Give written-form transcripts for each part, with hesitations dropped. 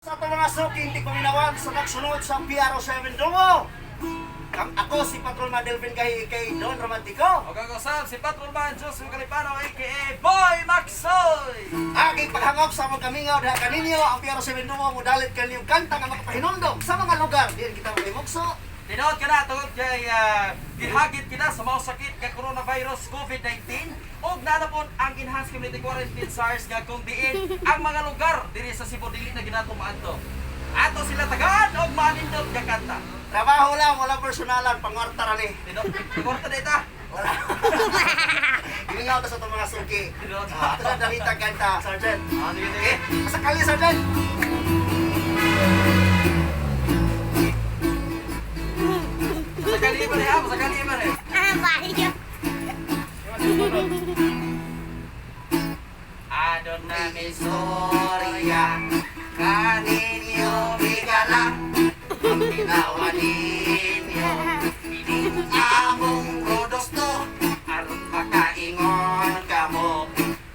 Sa atong mga suking tigpaminawan sa nagsunod sa PRO7 Duo. Kang ako si Patrolman Delvin Gahi kay Don Romantico. O kagusap si Patrolman Joseph Calipano aka Boy Maxoy! Aging paghangop sa among kamingaw diha kaninyo ang PRO7 Duo modalit kaninyong kanta nga makapahinumdom sa mga lugar diin kita mahimugso. Tinuod ka na tungod kay gihagit kita sa mao sakit nga coronavirus COVID-19 ug naanapon ang enhanced community quarantine SARS nga kung diin ang mga lugar diri sa Cebu dili na ginato maadto. Ato sila tagaan og manindot nga kanta. Trabaho lang, wala personalan, pangwarta ra ni. Tinuod, kwarta na ita. Wala. Gimingaw ta sa atong mga suki. Tinuod. Ato sa dalita kanta, Sergeant. Ah, sige, sige. Okay, sakali, Sergeant. Sakali ba rin ha? Sakali ba rin? Ah, bayo. Adon na mi Istorya kaninyo bigala ang ginawa ninyo ining among produkto aron makaingon kamo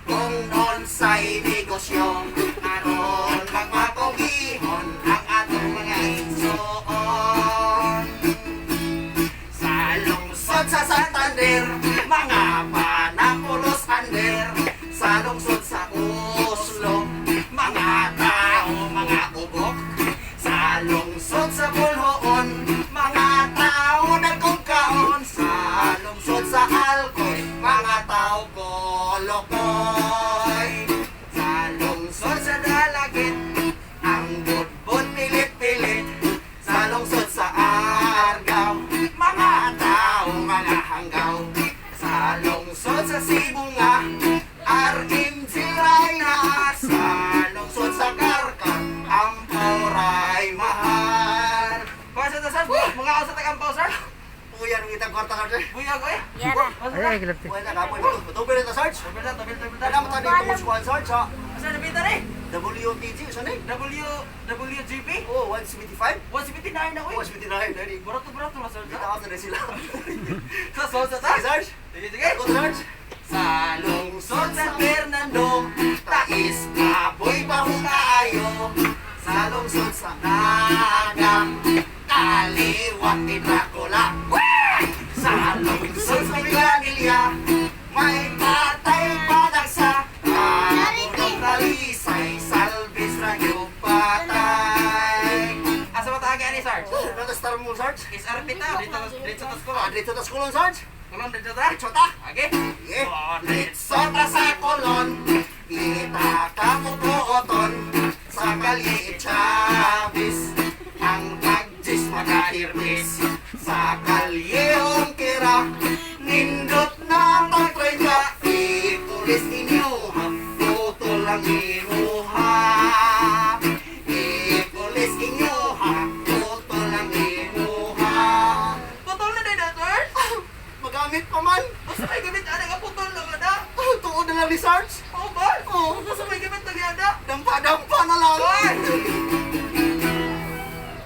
kung unsay negosyo aron magmapugihon ang atong mga igsoon sa lungsod sa Santander, mga panapulos under. Sa lungsod sa Oslo, mga tao, mga ubok. Sa lungsod sa Bulhoon, mga tao nagkungkaon. Sa lungsod sa Alcoy, mga tao kolokoy. Sa lungsod sa Dalagit, ang budbud pilit-pilit. Sa lungsod sa Argao, mga tao, mga hanggaw. Sa lungsod sa Sibunga, RMG ray na. Sa lungsod sa Karkar, ang poray mahal. Pasa ta sir, mga usa ta kampaw sir. Puyan ang itang kwarta ka, sir. Buyag oy. Yara. Ay, ay, galapti. Buwan na ka, buwan. Matubir na ta, Sarge. Tubil na, tubil, tubil na. Tanda mo tayo dito, kuhan, Sarge, ha? Asa na bita ni? WTG, saan eh? W WGP Oh, 175? 179 na oy. 179, dali. Barato barato na sir. Dito ako na sila. Sa so sa Sige, Sarge. Sige sige. Go, Sarge. Sa lungsod sa Fernando, Tais, baboy, baho kaayo. Sa lungsod sa Naga, kaliwat Dracula. Sa lungsod sa Miglanilla, may patay padagsa. Kapunong talisay, salvis na yung patay. Asa ba tayo ani sir? Ano star mo, Sarge? SRP ta dito dito sa Ah, Kulon. dito ta sa Kulon, Sarge. Kulon dito ta. Dito ta. Okay. Yeah. Dito ta sa Kulon, kita ka mutuoton. Sa kalye Chavez, ang tagjis makahirmis. Sa kalye Ongkira, nindot na ang pagtrenda. Itulis inyo, putol ang imuha. Itulis inyo, putol ang imuha. Putol na din sir. Magamit pa man. Basta may gamit ana nga putol na nga na. Tuod na lang ni Sarge. Oo ba? Oo. Basta may gamit na nga na. Dampa-dampa na lang. Oy!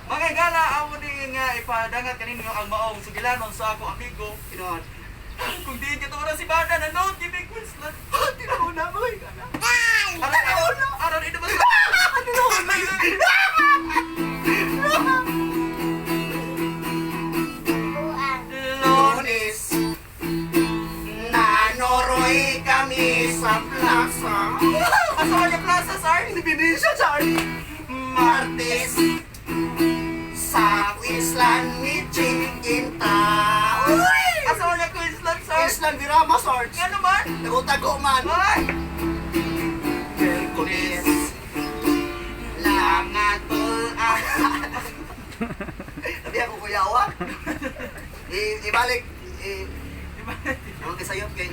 Mga higala, amo ni nga ipadangat kaninyo ang maong sugilanon sa ako amigo. Tinuod. Kung diin ka na si Bana, nanood kay Big Queensland. Tinuod na, boy. Aron, aron, aron, ito ba sa... Tinuod na yun. Buang. Lunes, nanoroy kami sa plaza. Asa ka plaza, sir? Indonesia, sorry. Martes, sa Queensland ni Chinginta. Uy! Asa ka Queensland, sir? Queensland, Virama, Sarge. Nga naman? Tago-tago man. Ay! Hercules Langatol ang Sabi ako kuyawa. Ibalik. Ang kisayop kay